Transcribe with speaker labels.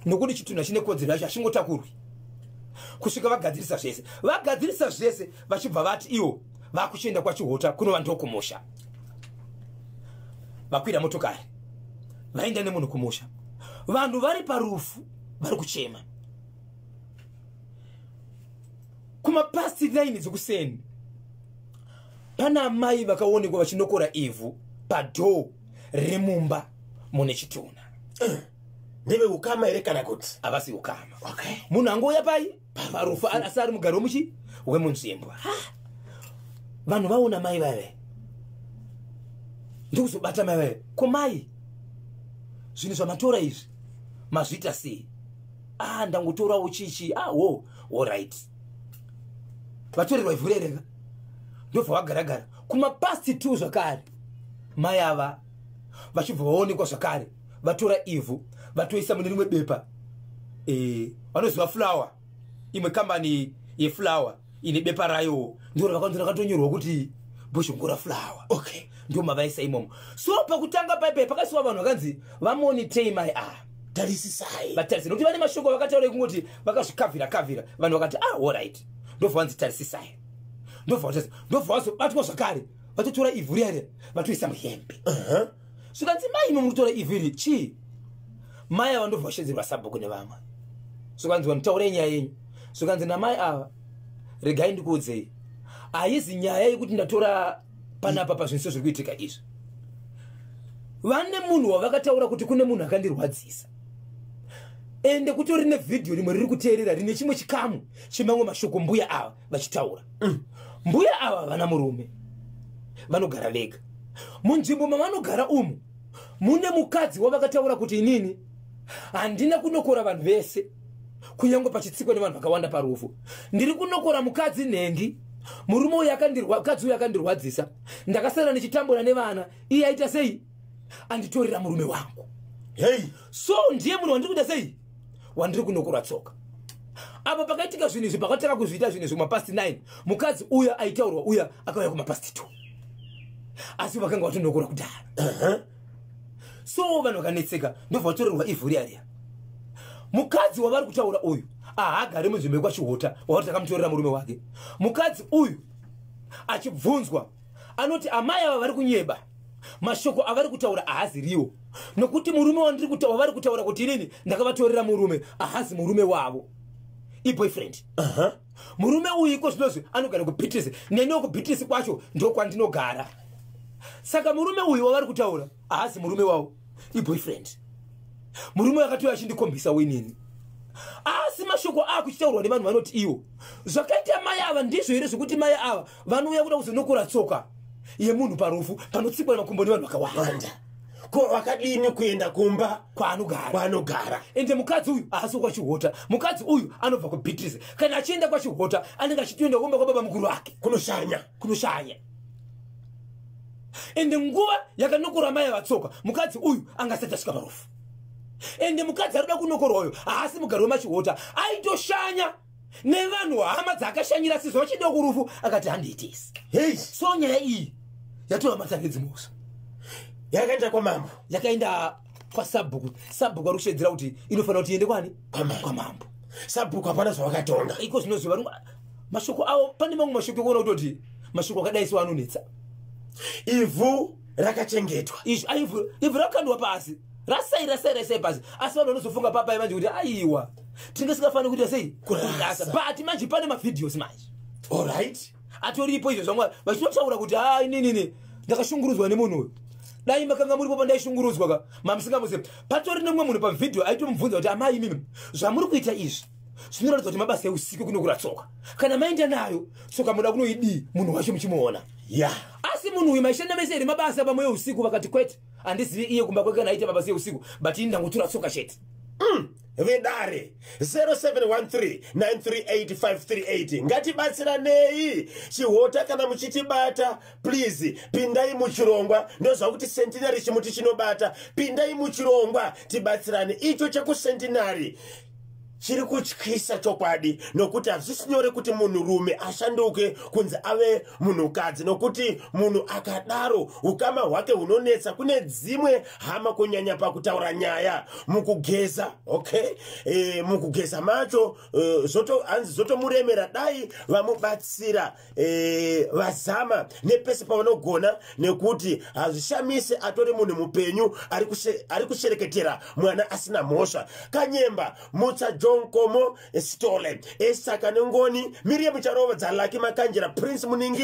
Speaker 1: Nokuti chitunha chine kodzero yacho, hachingotakurwi kusvika vagadzirisa zvese. Vagadzirisa zvese, vachibva vati ivo vakuchienda kwaChihota kunova ndokumusha. Vakwira motokari, vaenda nemunhu kumusha. Vanhu vari parufu vari kuchema. Kumapast 9 dzekuseni, pana amai vakaonekwa vachinokora ivhu padoor remumba mune chitunha.
Speaker 2: Ndeve ukama here kana kuti?
Speaker 1: Havasi ukama. Munhu angouya pai parufu, asi ari mugari wemuchi wemunzvimbo. Vanhu vaona mai vave, ndikuzobata mai vave. Ko mai, zvinhu zvamatora izvi mazviita sei? Ah, ndangotorawo chichi. Ah, wo alright, vatorerwa ivhu rereka, ndobva vagaragara. Kumapast 2 zvakare, mai ava vachibva vaonekwa zvakare vatora ivhu, vatoisa mune rimwe bepa. Vanoziva flour, imwe kambani yeflour ine bepa rayo, ndo ravakanzi rakatonyorwa kuti Bhozhongora flour. Ndo mavaisa imomo. So pakutanga paipai pakaisiwa vanhu vakanzi vamonitei mai ava.
Speaker 2: Tarisisai.
Speaker 1: Vatarise, nokuti vane mashoko vakataura ekungoti vakazvikavhira kavhira. Vanhu vakati, "Ah, alright." Ndobva vanzi tarisisai, ndobva vatarisa, ndobva vazobatwa zvakare vatotora ivhu riya riya, vatoisa muhembe. Zvikanzi, "Mai, imo mukutora ivhu iri chii?" Mai ava ndobva vashedzerwa sabhuku nevamwe. Zvikanzi, "Vanhu, taurai nyaya yenyu." Zvikanzi namai ava, "Regai ndikuudzei, haizi nyaya yekuti ndatora panapa pazvinhu sezviri kuitika izvi. Vane munhu wavakataura kuti kune munhu akandirwadzisa, ende kutori nevhidhiyo rimwe riri kuteerera rine chimwe chikamu chemamwe mashoko mbuya ava vachitaura. Mbuya ava vana murume, vanogara vega munzvimbo mavanogara umu. Mune mukadzi wavakataura kuti inini handina kunokora vanhu vese, kunyange pachitsikwa nevanhu vakawanda parufu. Ndiri kunokora mukadzi nhengi. Murume uyu mukadzi uyu akandirwadzisa, ndakasara ndichitambura nevana. Iye aita sei? Anditorera murume wangu. So ndiye munhu wandiri kuita sei, wandiri kunokora tsoka." Apo pakaitika zvinhu izvi, pakatanga kuzviita zvinhu izvi kumapast 9, mukadzi uya aitaurwa uya akauya kumapast 2, asi vakanga vatonokora kudhara. So vanhu vakanetseka, ndobva vatorerwa ivhu riya riya. Mukadzi wavari kutaura uyu haagari munzvimbo yekwaChihota wavari takamutorera murume wake. Mukadzi uyu achibvunzwa anoti amai ava vari kunyeba, mashoko avari kutaura haaziriwo, nokuti murume wavari kutaura kuti inini ndakavatorera murume haasi murume wavo, iboyfriend. Murume uyu iko zvinozvi anogara kuBeatrice, neniwo kuBeatrice kwacho ndokwandinogara. Saka murume uyu wavari kutaura haasi murume wavo, iboyfriend. Murume akatouya achindikombisa winini. Asi mashoko akuchitaurwa nevanhu vanoti iwo zvakaita mai ava ndizvo here, zvekuti mai ava vanouya kuda kuzonokora tsoka yemunhu parufu panotsikwa nemakumbo nevanhu vakawanda?
Speaker 2: Wanda ko vakadini kuenda kumba
Speaker 1: kwaanogara?
Speaker 2: Kwaanogara.
Speaker 1: Ende mukadzi uyu haasi kwaChihota, mukadzi uyu anobva kuBeatrice. Kana achienda kwaChihota anenge achitoenda kumba kwababa mukuru wake.
Speaker 2: Kunoshanya.
Speaker 1: Kunoshanya. Ende nguva yakanokora mai avatsoka, mukadzi uyu angasati asvika parufu. Ende mukadzi ari kuda kunokorwa uyu haasi mugari wemaChihota, aitoshanya nevanhu hama dzaakashanyira sizvo vachida kurufu, akati handiitisi. So nyaya iyi yatova matare edzimhosva.
Speaker 2: Yakaenda kwamambo?
Speaker 1: Yakaenda kwasabhuku. Sabhuku ari kushedzera kuti inofanira kuti iende kwani?
Speaker 2: Kwamambo.
Speaker 1: Kwamambo.
Speaker 2: Sabhuku hapana zvavakatonga.
Speaker 1: Iko zvinozvi vari mashoko avo, pane mamwe mashoko ekuona kutoti mashoko akadai so anonetsa.
Speaker 2: Ivhu rakachengetwa.
Speaker 1: Izvi ivhu rakakandwa pasi, rasai rasai rasai pasi, asi vanhu vanozofunga papai manje kuti aiwa, tinge singafaniri kuita sei?
Speaker 2: Kurasa.
Speaker 1: But manje pane mavideos manje. Atoripo izvo zvamwe vachitotaura kuti ha, ininini ndakashungurudzwa nemunhu uyu. Dai makanga muripo pandaishungurudzwa ka, mamusingamuzivi. Patori nemumwe munhu pavhidhiyo aitomubvunza kuti, "Amai, imimi zvamuri kuita izvi zvinoratidza kuti mabasa eusiku kunokura tsoka. Kana maenda nayo tsoka, muda kunoidii munhu wacho muchimuona?" Asi munhu uyu maishanda mese here mabasa pamwe eusiku? Vakati, "Kwete, handizivi iye kumba kwake kana aita mabasa eusiku, but ini ndangotora tsoka chete."
Speaker 2: Vedare, 0713938538, ngatibatsiranei. Chihota, kana muchitibata, please pindai muchirongwa. Ndozvakuti Centenary chimuti chinobata. Pindai muchirongwa tibatsirane. Icho chekuCentenary. Chiri kutyisa chokwadi, nokuti hazvisi nyore kuti munhurume ashanduke kunzi ave munhukadzi, nokuti munhu akadaro ukama hwake hunonetsa kune dzimwe hama, kunyanya pakutaura nyaya mukugeza. Okay, mukugeza macho hanzi zvotomuremera. Dai vamubatsira, vazama nepese pavanogona, nekuti hazvishamisi atori munhu mupenyu ari kushereketera mwana asina mhosva. Kanyemba Mutsa, John Komo, Stole, Esaka Nengoni, Miriam Charova, Dzalaki Makanjira, Prince Muningi.